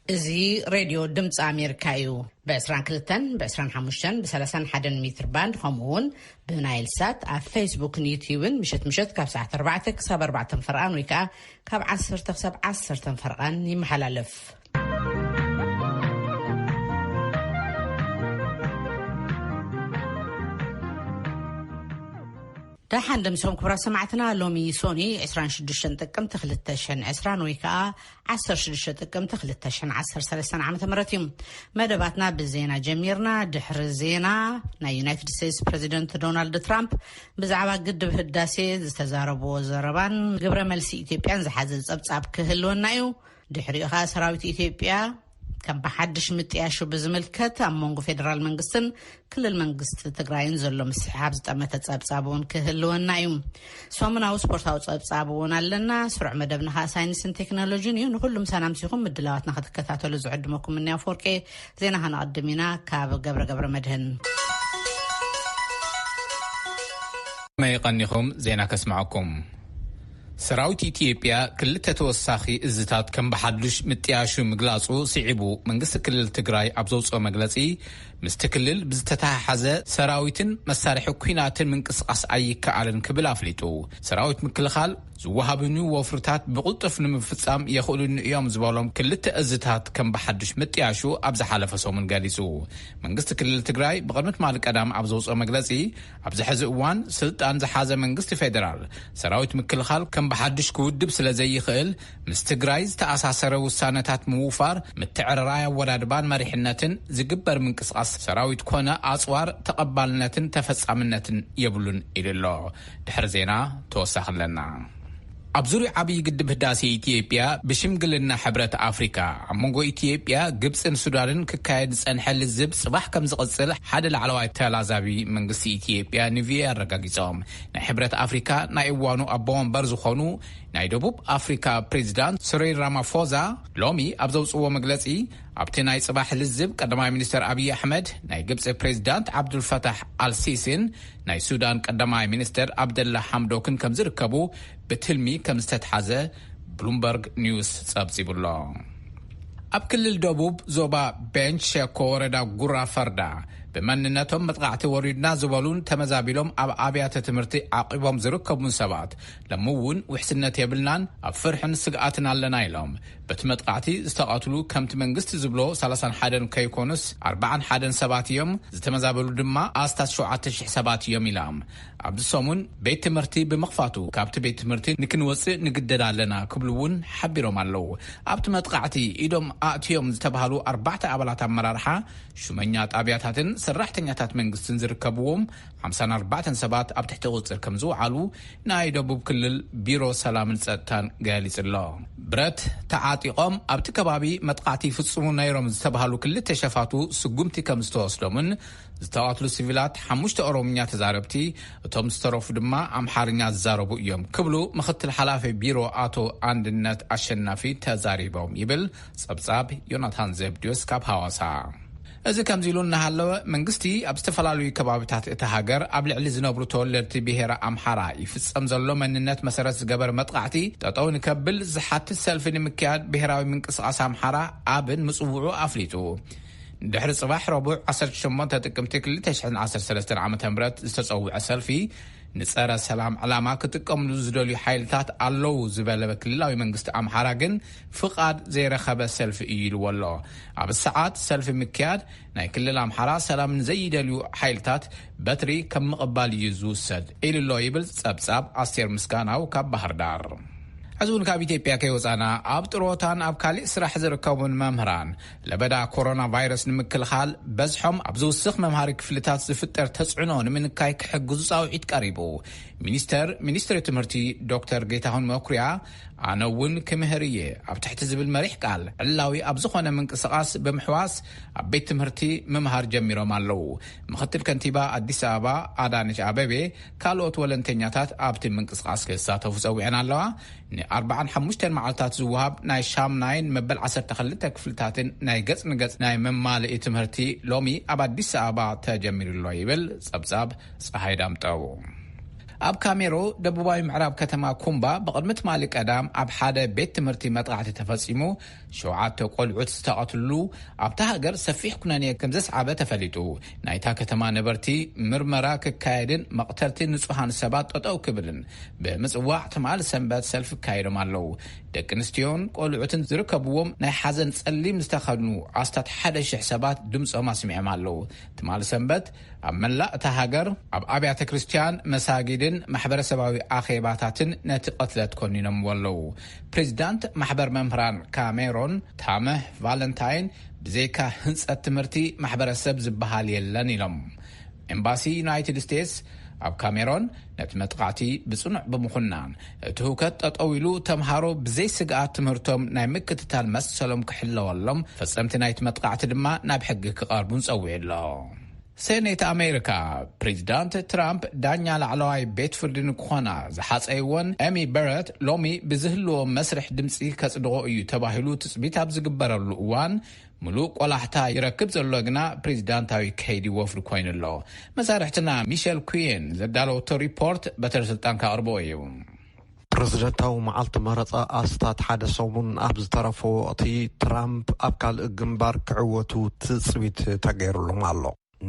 እዚ ሬድዮ ድምፂ ኣሜሪካ እዩ። ብ22፣ ብ25፣ ብ31 ሜትር ባንድ፣ ከምኡ እውን ብናይል ሳት ኣብ ፌስቡክን ዩትዩብን ምሸት ምሸት ካብ ሰዓት ኣርባዕተ ክሳብ ኣርባዕተ ፈርቓን ወይ ከዓ ካብ ዓሰርተ ክሳብ ዓሰርተ ፈርቓን ይመሓላለፍ። ደሓን ደምሲኹም ክቡራት ሰማዕትና። ሎሚ ሶኒ ዕስራን ሽዱሽተን ጥቅምቲ ክልተ ሽሕን ዕስራን ወይ ከዓ ዓሰርተ ሽዱሽተ ጥቅምቲ ክልተ ሽሕን ዓሰርተ ሰለስተን ዓመተ ምህረት እዩ። መደባትና ብዜና ጀሚርና። ድሕሪ ዜና፣ ናይ ዩናይትድ ስቴትስ ፕሬዚደንት ዶናልድ ትራምፕ ብዛዕባ ግድብ ህዳሴ ዝተዛረብዎ ዘረባን ግብረ መልሲ ኢትዮጵያን ዝሓዘ ጸብጻብ ክህልወና እዩ። ድሕሪኡ ኸኣ ሰራዊት ኢትዮጵያ ከም ብሓድሽ ምጥያሹ ብዝምልከት ኣብ መንጎ ፌደራል መንግስትን ክልል መንግስቲ ትግራይን ዘሎ ምስሕሓብ ዝጠመተ ጸብጻብ እውን ክህልወና እዩ። ሰሙናዊ ስፖርታዊ ጸብጻብ እውን ኣለና። ስሩዕ መደብና ኸኣ ሳይንስን ቴክኖሎጂን እዩ። ንኹሉም ሰናምሲኹም ምድላዋትና ክትከታተሉ ዝዕድመኩም እኒ ኣፈወርቄ። ዜና ከነቐድም ኢና ካብ ገብረ ገብረ መድህን። መይቐኒኹም ዜና ከስምዐኩም። ሰራዊት ኢትዮጵያ ክልተ ተወሳኺ እዝታት ከም ብሓዱሽ ምጥያሹ ምግላጹ ስዒቡ፣ መንግስቲ ክልል ትግራይ ኣብ ዘውፅኦ መግለጺ፣ ምስቲ ክልል ብዝተተሓሓዘ ሰራዊትን መሳርሒ ኩናትን ምንቅስቃስ ኣይከኣልን ክብል ኣፍሊጡ። ሰራዊት ምክልኻል ዝወሃቡኒ ወፍርታት ብቕልጡፍ ንምፍጻም የኽእሉኒ እዮም ዝበሎም ክልተ እዝታት ከም ብሓዱሽ ምጥያሹ ኣብ ዝሓለፈ ሰሙን ገሊጹ። መንግስቲ ክልል ትግራይ ብቕድሚ ትማሊ ቀዳም ኣብ ዘውፅኦ መግለጺ፣ ኣብዚ ሕዚ እዋን ስልጣን ዝሓዘ መንግስቲ ፌደራል ሰራዊት ምክልኻል ከም ብሓድሽ ክውድብ ስለ ዘይኽእል፣ ምስ ትግራይ ዝተኣሳሰረ ውሳነታት ምውፋር፣ ምትዕርራይ ኣወዳድባን መሪሕነትን ዝግበር ምንቅስቃስ ሰራዊት ኮነ ኣጽዋር ተቐባልነትን ተፈጻምነትን የብሉን ኢሉ ኣሎ። ድሕሪ ዜና ተወሳኺ ኣለና። ኣብ ዙርያ ዓብዪ ግድብ ህዳሴ ኢትዮጵያ ብሽምግልና ሕብረት ኣፍሪካ ኣብ መንጎ ኢትዮጵያ፣ ግብፅን ሱዳንን ክካየድ ዝፀንሐ ልዝብ ፅባሕ ከም ዝቕፅል ሓደ ላዕለዋይ ተላዛቢ መንግስቲ ኢትዮጵያ ንቪኦኤ ኣረጋጊፆም። ናይ ሕብረት ኣፍሪካ ናይ እዋኑ ኣቦ ወንበር ዝኾኑ ናይ ደቡብ ኣፍሪካ ፕሬዚዳንት ስሪል ራማፎዛ ሎሚ ኣብ ዘውፅዎ መግለፂ፣ ኣብቲ ናይ ፅባሕ ልዝብ ቀዳማይ ሚኒስትር ኣብይ ኣሕመድ፣ ናይ ግብፂ ፕሬዚዳንት ዓብዱልፈታሕ ኣልሲሲን ናይ ሱዳን ቀዳማይ ሚኒስትር ኣብደላ ሓምዶክን ከም ዝርከቡ ብትልሚ ከም ዝተትሓዘ ብሉምበርግ ኒውስ ጸብጺቡ ኣሎ። ኣብ ክልል ደቡብ ዞባ ቤንች ሸኮ ወረዳ ጉራ ፈርዳ፣ ብመንነቶም መጥቃዕቲ ወሪድና ዝበሉን ተመዛቢሎም ኣብ ኣብያተ ትምህርቲ ዓቂቦም ዝርከቡን ሰባት፣ ሎሚ እውን ውሕስነት የብልናን ኣብ ፍርሕን ስግኣትን ኣለና ኢሎም። በቲ መጥቃዕቲ ዝተቐትሉ ከምቲ መንግስቲ ዝብሎ ሰላሳን ሓደን ከይኮኑስ ኣርባዓን ሓደን ሰባት እዮም። ዝተመዛበሉ ድማ ኣስታት ሸውዓተ ሽሕ ሰባት እዮም ኢሎም። ኣብዚ ሰሙን ቤት ትምህርቲ ብምኽፋቱ፣ ካብቲ ቤት ትምህርቲ ንክንወፅእ ንግደድ ኣለና ክብሉ እውን ሓቢሮም ኣለዉ። ኣብቲ መጥቃዕቲ ኢዶም ኣእትዮም ዝተባህሉ ኣርባዕተ ኣባላት ኣመራርሓ፣ ሹመኛ ጣብያታትን ሰራሕተኛታት መንግስትን ዝርከብዎም ሓምሳን ኣርባዕተን ሰባት ኣብ ትሕቲ ቁፅፅር ከም ዝወዓሉ ናይ ደቡብ ክልል ቢሮ ሰላምን ጸጥታን ገሊጹ ኣሎ። ብረት ተዓጢቖም ኣብቲ ከባቢ መጥቃዕቲ ይፍጽሙ ነይሮም ዝተባህሉ ክልተ ሸፋቱ ስጉምቲ ከም ዝተወስዶምን ዝተቐትሉ ሲቪላት ሓሙሽተ ኦሮምኛ ተዛረብቲ፣ እቶም ዝተረፉ ድማ ኣምሓርኛ ዝዛረቡ እዮም ክብሉ ምኽትል ሓላፊ ቢሮ ኣቶ ኣንድነት ኣሸናፊ ተዛሪቦም ይብል ጸብጻብ ዮናታን ዘብድዮስ ካብ ሃዋሳ። እዚ ከምዚ ኢሉ እናሃለወ፣ መንግስቲ ኣብ ዝተፈላለዩ ከባቢታት እታ ሃገር ኣብ ልዕሊ ዝነብሩ ተወለድቲ ብሄረ ኣምሓራ ይፍጸም ዘሎ መንነት መሰረት ዝገበረ መጥቃዕቲ ጠጠው ንከብል ዝሓትት ሰልፊ ንምክያድ ብሄራዊ ምንቅስቃስ ኣምሓራ፣ ኣብን፣ ምጽውዑ ኣፍሊጡ። ድሕሪ ጽባሕ ረቡዕ ዓሰርተ ሸሞንተ ጥቅምቲ ክልተ ሽሕን ዓሰርተ ሰለስተን ዓመተ ምህረት ዝተጸውዐ ሰልፊ፣ ንጸረ ሰላም ዕላማ ክጥቀምሉ ዝደልዩ ሓይልታት ኣለዉ ዝበለ ክልላዊ መንግስቲ ኣምሓራ ግን፣ ፍቓድ ዘይረኸበ ሰልፊ እዩ ኢልዎ ኣሎ። ኣብ ሰዓት ሰልፊ ምክያድ፣ ናይ ክልል ኣምሓራ ሰላም ንዘይደልዩ ሓይልታት በትሪ ከም ምቕባል እዩ ዝውሰድ ኢሉ ኣሎ ይብል ጸብጻብ ኣስቴር ምስጋናው ካብ ባህር ዳር። ሕዚ እውን ካብ ኢትዮጵያ ከይወጻና፣ ኣብ ጥሮታን ኣብ ካሊእ ስራሕ ዝርከቡን መምህራን፣ ለበዳ ኮሮና ቫይረስ ንምክልኻል በዝሖም ኣብ ዝውስኽ መምሃሪ ክፍልታት ዝፍጠር ተጽዕኖ ንምንካይ ክሕግዙ ጻውዒት ቀሪቡ። ሚኒስተር ሚኒስትሪ ትምህርቲ ዶክተር ጌታሁን መኩሪያ፣ ኣነ እውን ክምህር እየ ኣብ ትሕቲ ዝብል መሪሕ ቃል፣ ዕላዊ ኣብ ዝኾነ ምንቅስቓስ ብምሕዋስ ኣብ ቤት ትምህርቲ ምምሃር ጀሚሮም ኣለዉ። ምኽትል ከንቲባ ኣዲስ ኣበባ ኣዳነች ኣበቤ፣ ካልኦት ወለንተኛታት ኣብቲ ምንቅስቓስ ክሳተፉ ጸዊዐን ኣለዋ። ንኣርባዓን ሓሙሽተን መዓልታት ዝወሃብ ናይ ሻምናይን መበል ዓሰርተ ክልተ ክፍልታትን ናይ ገጽ ንገጽ ናይ መማልኢ ትምህርቲ ሎሚ ኣብ ኣዲስ ኣበባ ተጀሚሩ ኣሎ ይብል ጸብጻብ ጸሃይ ዳምጠው። ኣብ ካሜሮ ደቡባዊ ምዕራብ ከተማ ኩምባ ብቕድሚ ትማሊ ቀዳም ኣብ ሓደ ቤት ትምህርቲ መጥቃዕቲ ተፈጺሙ፣ ሸውዓተ ቆልዑት ዝተቐትሉ፣ ኣብታ ሃገር ሰፊሕ ኩነኔ ከም ዘስዓበ ተፈሊጡ። ናይታ ከተማ ነበርቲ ምርመራ ክካየድን መቕተልቲ ንጹሃን ሰባት ጠጠው ክብልን ብምጽዋዕ ትማሊ ሰንበት ሰልፊ ካይዶም ኣለዉ። ደቂ ኣንስትዮን ቆልዑትን ዝርከብዎም ናይ ሓዘን ጸሊም ዝተኸድኑ ኣስታት ሓደ ሽሕ ሰባት ድምጾም ኣስሚዖም ኣለዉ። ትማሊ ሰንበት ኣብ መላእ እታ ሃገር ኣብ ኣብያተ ክርስቲያን፣ መሳጊድን ማሕበረሰባዊ ኣኼባታትን ነቲ ቅትለት ኮኒኖምዎ ኣለዉ። ፕሬዚዳንት ማሕበር መምህራን ካሜሮን ታመህ ቫለንታይን፣ ብዘይካ ህንጸት ትምህርቲ፣ ማሕበረሰብ ዝበሃል የለን ኢሎም። ኤምባሲ ዩናይትድ ስቴትስ ኣብ ካሜሮን ነቲ መጥቃዕቲ ብጽኑዕ ብምኹናን፣ እቲ ህውከት ጠጠው ኢሉ፣ ተምሃሮ ብዘይ ስግኣት ትምህርቶም ናይ ምክትታል መሰሎም ክሕለወሎም፣ ፈጸምቲ ናይቲ መጥቃዕቲ ድማ ናብ ሕጊ ክቐርቡን ጸዊዑ ኣሎ። ሴኔት ኣሜሪካ፣ ፕሬዚዳንት ትራምፕ ዳኛ ላዕለዋይ ቤት ፍርዲ ንክኾና ዝሓጸይወን ኤሚ በረት ሎሚ ብዝህልዎ መስርሕ ድምፂ ከጽድቖ እዩ ተባሂሉ ትጽቢት ኣብ ዝግበረሉ እዋን፣ ምሉእ ቆላሕታ ይረክብ ዘሎ ግና ፕሬዚዳንታዊ ከይዲ ወፍሪ ኮይኑ ኣሎ። መሳርሕትና ሚሸል ኩየን ዘዳለወቶ ሪፖርት በትረ ስልጣን ካቕርቦ እዩ። ፕሬዝደንታዊ መዓልቲ መረፃ ኣስታት ሓደ ሰሙን ኣብ ዝተረፎ ወቕቲ፣ ትራምፕ ኣብ ካልእ ግንባር ክዕወቱ ትፅቢት ተገይሩሎም ኣሎ።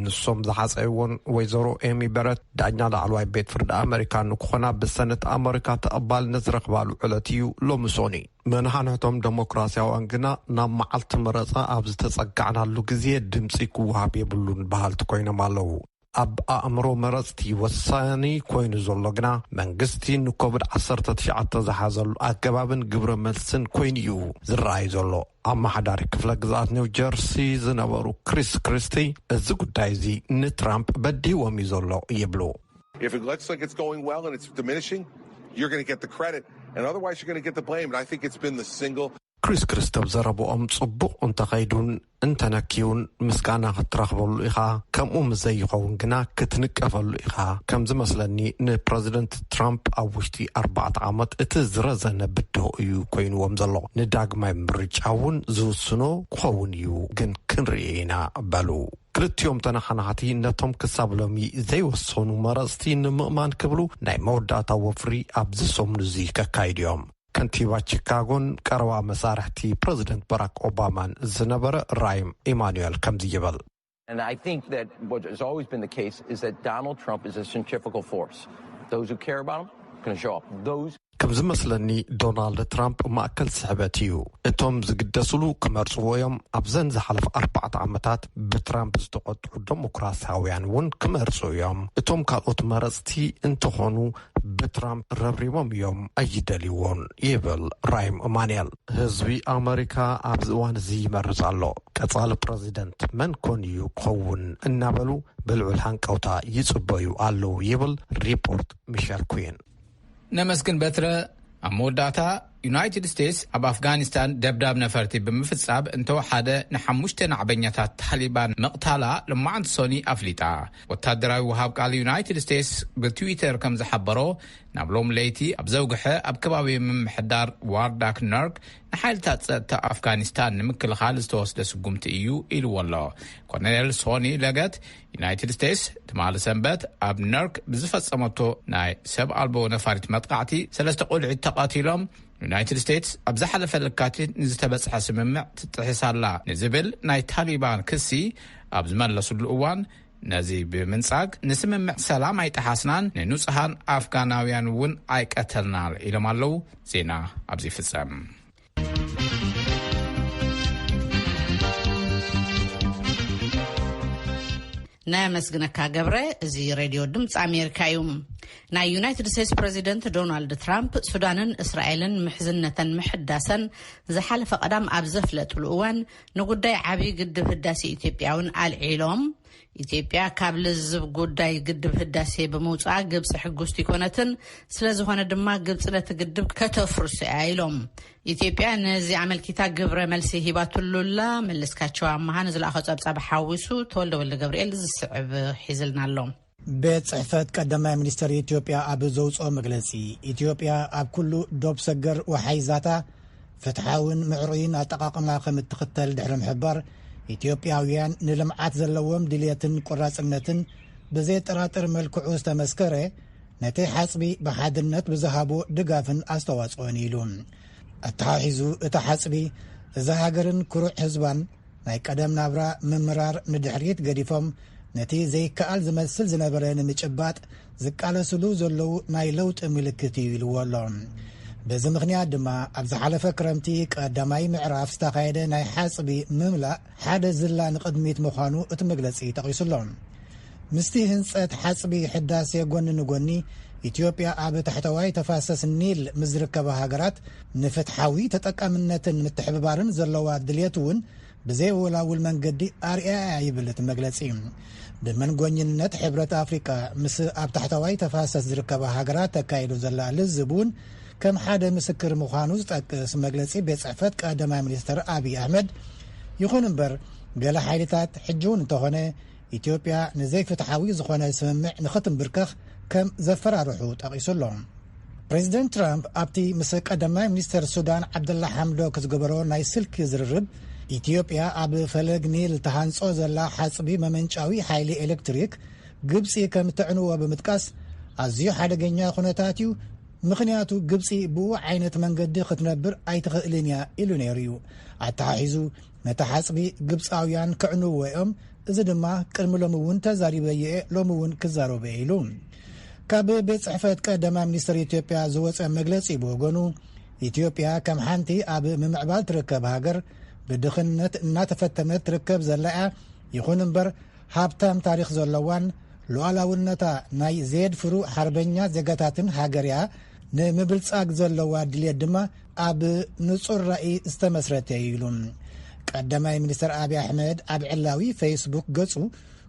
ንሶም ዝሓፀይዎን ወይዘሮ ኤሚ በረት ዳኛ ላዕለዋይ ቤት ፍርዲ ኣመሪካ ንክኾና ብሰነት ኣመሪካ ተቐባልነት ዝረኽባሉ ዕለት እዩ ሎሚ ሶኒ። መናሕንሕቶም ደሞክራሲያውያን ግና ናብ መዓልቲ መረፃ ኣብ ዝተፀጋዕናሉ ግዜ ድምፂ ክወሃብ የብሉን በሃልቲ ኮይኖም ኣለዉ። ኣብ ኣእምሮ መረፅቲ ወሳኒ ኮይኑ ዘሎ ግና መንግስቲ ንኮቪድ ዓሰርተ ትሽዓተ ዝሓዘሉ ኣገባብን ግብረ መልስን ኮይኑ እዩ ዝረኣይ ዘሎ። ኣመሓዳሪ ክፍለ ግዝኣት ኒው ጀርሲ ዝነበሩ ክሪስ ክሪስቲ፣ እዚ ጉዳይ እዚ ንትራምፕ በዲዎም እዩ ዘሎ ይብሉ። If it looks like it's going well and it's diminishing, you're going to get the credit, and otherwise you're going to get the blame. And I think it's been the single ክሪስ ክሪስቲ ኣብ ዘረብኦም፣ ጽቡቕ እንተኸይዱን እንተነክዩን ምስጋና ክትረኽበሉ ኢኻ፣ ከምኡ ምስ ዘይኸውን ግና ክትንቀፈሉ ኢኻ። ከም ዝመስለኒ ንፕረዚደንት ትራምፕ ኣብ ውሽጢ ኣርባዕተ ዓመት እቲ ዝረዘነ ብድሆ እዩ ኮይንዎም ዘሎ። ንዳግማይ ምርጫ እውን ዝውስኖ ክኸውን እዩ፣ ግን ክንርኢ ኢና በሉ። ክልቲኦም ተነሓናሕቲ ነቶም ክሳብ ሎሚ ዘይወሰኑ መረፅቲ ንምእማን ክብሉ ናይ መወዳእታ ወፍሪ ኣብዚ ሰሙን እዚ ከካይዱ እዮም። ከንቲባ ቺካጎን ቀረባ መሳርሕቲ ፕረዚደንት ባራክ ኦባማን ዝነበረ ራይም ኢማኑኤል ከምዚ ይብል። And I think that what has always been the case is that Donald Trump is a centrifugal force. Those who care about him can show up. Those ከም ዝመስለኒ ዶናልድ ትራምፕ ማእከል ስሕበት እዩ። እቶም ዝግደስሉ ክመርጽዎ እዮም። ኣብዘን ዝሓለፈ ኣርባዕተ ዓመታት ብትራምፕ ዝተቖጥዑ ደሞክራሲያውያን እውን ክመርጹ እዮም። እቶም ካልኦት መረጽቲ እንተኾኑ ብትራምፕ ረብሪቦም እዮም፣ ኣይደልይዎን ይብል ራይም እማንኤል። ህዝቢ ኣመሪካ ኣብዚ እዋን እዚ ይመርጽ ኣሎ። ቀጻሊ ፕረዚደንት መን ኮን እዩ ክኸውን እናበሉ ብልዑል ሃንቀውታ ይጽበዩ ኣለዉ ይብል ሪፖርት ሚሸል ኩዊን። ነመስግን በትረ። ኣብ መወዳእታ፣ ዩናይትድ ስቴትስ ኣብ ኣፍጋኒስታን ደብዳብ ነፈርቲ ብምፍጻም እንተወሓደ ንሓሙሽተ ናዕበኛታት ታሊባን ምቕታላ ሎማዓንቲ ሶኒ ኣፍሊጣ። ወታደራዊ ወሃብ ቃል ዩናይትድ ስቴትስ ብትዊተር ከም ዝሓበሮ፣ ናብ ሎም ለይቲ ኣብ ዘውግሐ ኣብ ከባቢ ምምሕዳር ዋርዳክ ነርክ ንሓይልታት ጸጥታ ኣፍጋኒስታን ንምክልኻል ዝተወስደ ስጉምቲ እዩ ኢልዎ ኣሎ። ኮሎኔል ሶኒ ለገት፣ ዩናይትድ ስቴትስ ትማሊ ሰንበት ኣብ ነርክ ብዝፈጸመቶ ናይ ሰብ ኣልቦ ነፋሪት መጥቃዕቲ ሰለስተ ቆልዑት ተቐቲሎም። ዩናይትድ ስቴትስ ኣብ ዝሓለፈ ለካቲት ንዝተበጽሐ ስምምዕ ትጥሕስ ኣላ ንዝብል ናይ ታሊባን ክሲ ኣብ ዝመለሱሉ እዋን፣ ነዚ ብምንጻግ ንስምምዕ ሰላም ኣይጠሓስናን፣ ንንጹሃን ኣፍጋናውያን እውን ኣይቀተልናን ኢሎም ኣለዉ። ዜና ኣብዚ ይፍጸም። ነመስግነካ ገብረ። እዚ ሬድዮ ድምፂ ኣሜሪካ እዩ። ናይ ዩናይትድ ስቴትስ ፕረዚደንት ዶናልድ ትራምፕ ሱዳንን እስራኤልን ምሕዝነተን ምሕዳሰን ዝሓለፈ ቀዳም ኣብ ዘፍለጥሉ እዋን፣ ንጉዳይ ዓብዪ ግድብ ህዳሴ ኢትዮጵያ እውን ኣልዒሎም። ኢትዮጵያ ካብ ልዝብ ጉዳይ ግድብ ህዳሴ ብምውፅኣ ግብፂ ሕጉስቲ ኣይኮነትን። ስለ ዝኾነ ድማ ግብፂ ነቲ ግድብ ከተፍርሶ እያ ኢሎም። ኢትዮጵያ ነዚ ኣመልኪታ ግብረ መልሲ ሂባትሉ ኣላ። መለስካቸው ኣመሃ ንዝለኣኾ ጸብጻብ ሓዊሱ ተወልደ ወልደ ገብርኤል ዝስዕብ ሒዝልና ኣሎ። ቤት ጽሕፈት ቀዳማይ ሚኒስተር ኢትዮጵያ ኣብ ዘውጽኦ መግለጺ፣ ኢትዮጵያ ኣብ ኩሉ ዶብ ሰገር ወሓይዛታ ፍትሓውን ምዕሩይን ኣጠቓቕማ ከም እትኽተል ድሕሪ ምሕባር፣ ኢትዮጵያውያን ንልምዓት ዘለዎም ድልየትን ቆራጽነትን ብዘየጠራጥር መልክዑ ዝተመስከረ ነቲ ሓጽቢ ብሓድነት ብዝሃቦ ድጋፍን ኣስተዋጽኦን ኢሉ። ኣተሓሒዙ፣ እቲ ሓጽቢ እዛ ሃገርን ኩሩዕ ህዝባን ናይ ቀደም ናብራ ምምራር ንድሕሪት ገዲፎም ነቲ ዘይከኣል ዝመስል ዝነበረ ንምጭባጥ ዝቃለስሉ ዘለዉ ናይ ለውጢ ምልክት እዩ ኢልዎ ኣሎ። በዚ ምኽንያት ድማ ኣብ ዝሓለፈ ክረምቲ ቀዳማይ ምዕራፍ ዝተኻየደ ናይ ሓጽቢ ምምላእ ሓደ ዝላ ንቕድሚት ምዃኑ እቲ መግለጺ ጠቒሱ ኣሎ። ምስቲ ህንጸት ሓጽቢ ሕዳሴ ጎኒ ንጎኒ፣ ኢትዮጵያ ኣብ ታሕተዋይ ተፋሰስ ኒል ምስ ዝርከባ ሃገራት ንፍትሓዊ ተጠቃምነትን ምትሕብባርን ዘለዋ ድልየት እውን ብዘይወላውል መንገዲ ኣርኣያ ይብል እቲ መግለጺ። ብመንጎኝነት ሕብረት ኣፍሪቃ ምስ ኣብ ታሕተዋይ ተፋሰስ ዝርከባ ሃገራት ተካይዱ ዘላ ልዝብ እውን ከም ሓደ ምስክር ምዃኑ ዝጠቅስ መግለጺ ቤት ጽሕፈት ቀዳማይ ሚኒስትር ኣብይ ኣሕመድ፣ ይኹን እምበር፣ ገለ ሓይልታት ሕጂ እውን እንተኾነ ኢትዮጵያ ንዘይፍትሓዊ ዝኾነ ስምምዕ ንኽትንብርከኽ ከም ዘፈራርሑ ጠቒሱ ኣሎ። ፕሬዚደንት ትራምፕ ኣብቲ ምስ ቀዳማይ ሚኒስተር ሱዳን ዓብደላ ሓምዶክ ዝገበሮ ናይ ስልኪ ዝርርብ፣ ኢትዮጵያ ኣብ ፈለግ ኒል ተሃንጾ ዘላ ሓጽቢ መመንጫዊ ሓይሊ ኤሌክትሪክ ግብጺ ከም ተዕንዎ ብምጥቃስ፣ ኣዝዩ ሓደገኛ ኩነታት እዩ፣ ምኽንያቱ ግብጺ ብኡ ዓይነት መንገዲ ክትነብር ኣይትኽእልን እያ ኢሉ ነይሩ እዩ። ኣተሓሒዙ፣ ነቲ ሓጽቢ ግብጻውያን ከዕንውዎ እዮም፣ እዚ ድማ ቅድሚ ሎሚ እውን ተዛሪበዮ እየ፣ ሎሚ እውን ክዛረቦ እየ ኢሉ። ካብ ቤት ጽሕፈት ቀዳማይ ሚኒስትር ኢትዮጵያ ዝወጸ መግለጺ ብወገኑ፣ ኢትዮጵያ ከም ሓንቲ ኣብ ምምዕባል ትርከብ ሃገር ብድኽነት እናተፈተነት ትርከብ ዘላ እያ። ይኹን እምበር፣ ሃብታም ታሪኽ ዘለዋን ሉዓላውነታ ናይ ዘየድፍሩ ሓርበኛ ዜጋታትን ሃገር እያ። ንምብልጻግ ዘለዋ ድልየት ድማ ኣብ ንጹር ራእይ ዝተመስረተ እዩ ኢሉ። ቀዳማይ ሚኒስትር ኣብይ ኣሕመድ ኣብ ዕላዊ ፌስቡክ ገጹ፣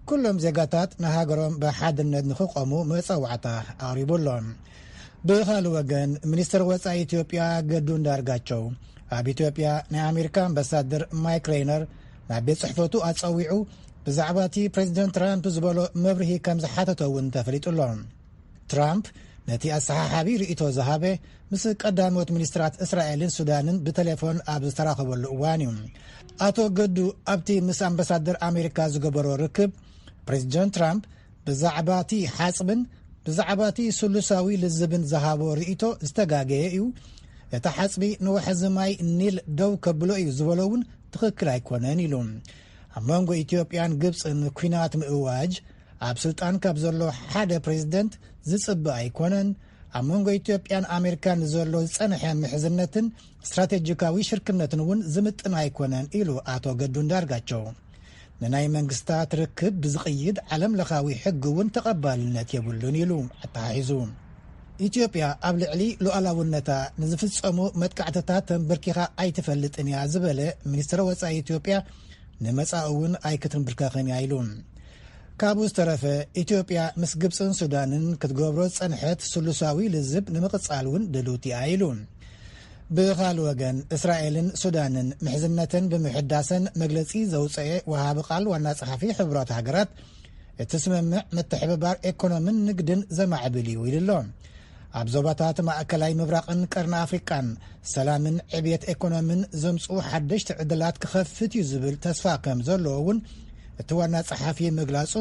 ኩሎም ዜጋታት ንሃገሮም ብሓድነት ንኽቆሙ መጸዋዕታ ኣቕሪቡ ኣሎ። ብኻልእ ወገን፣ ሚኒስትር ወጻኢ ኢትዮጵያ ገዱ እንዳርጋቸው ኣብ ኢትዮጵያ ናይ ኣሜሪካ ኣምባሳደር ማይክ ሬይነር ናብ ቤት ጽሕፈቱ ኣጸዊዑ ብዛዕባ እቲ ፕሬዚደንት ትራምፕ ዝበሎ መብርሂ ከም ዝሓተቶ እውን ተፈሊጡ ኣሎ። ትራምፕ ነቲ ኣሰሓሓቢ ርእይቶ ዝሃበ ምስ ቀዳሞት ሚኒስትራት እስራኤልን ሱዳንን ብቴሌፎን ኣብ ዝተራኸበሉ እዋን እዩ። ኣቶ ገዱ ኣብቲ ምስ ኣምባሳደር ኣሜሪካ ዝገበሮ ርክብ፣ ፕሬዚደንት ትራምፕ ብዛዕባ እቲ ሓጽብን ብዛዕባ እቲ ስሉሳዊ ልዝብን ዝሃቦ ርእይቶ ዝተጋገየ እዩ። እቲ ሓጽቢ ንወሕዚ ማይ ኒል ደው ከብሎ እዩ ዝበሎ እውን ትኽክል ኣይኮነን ኢሉ። ኣብ መንጎ ኢትዮጵያን ግብጽን ኲናት ምእዋጅ ኣብ ስልጣን ካብ ዘሎ ሓደ ፕሬዚደንት ዝጽበ ኣይኮነን። ኣብ መንጎ ኢትዮጵያን ኣሜሪካን ዘሎ ዝጸንሐ ምሕዝነትን ስትራቴጂካዊ ሽርክነትን እውን ዝምጥን ኣይኮነን ኢሉ ኣቶ ገዱ እንዳርጋቸው። ንናይ መንግስታት ርክብ ብዝቕይድ ዓለም ለኻዊ ሕጊ እውን ተቐባልነት የብሉን ኢሉ ኣተሓሒዙ። ኢትዮጵያ ኣብ ልዕሊ ሉዓላውነታ ንዝፍጸሙ መጥቃዕትታት ተንበርኪኻ ኣይትፈልጥን እያ ዝበለ ሚኒስትር ወጻኢ ኢትዮጵያ፣ ንመጻኢ እውን ኣይክትንብርከኽን እያ ኢሉ። ካብኡ ዝተረፈ፣ ኢትዮጵያ ምስ ግብጽን ሱዳንን ክትገብሮ ዝጸንሐት ስሉሳዊ ልዝብ ንምቕጻል እውን ድልውቲ እያ ኢሉ። ብኻልእ ወገን፣ እስራኤልን ሱዳንን ምሕዝነተን ብምሕዳሰን መግለጺ ዘውጸኤ ወሃቢ ቃል ዋና ጸሓፊ ሕቡራት ሃገራት፣ እቲ ስምምዕ ምትሕብባር ኤኮኖምን ንግድን ዘማዕብል እዩ ኢሉ ኣሎ። ኣብ ዞባታት ማእከላይ ምብራቕን ቀርኒ ኣፍሪቃን ሰላምን ዕብየት ኤኮኖምን ዘምጽኡ ሓደሽቲ ዕድላት ክኸፍት እዩ ዝብል ተስፋ ከም ዘለዎ እውን እቲ ዋና ጸሓፊ ምግላጹ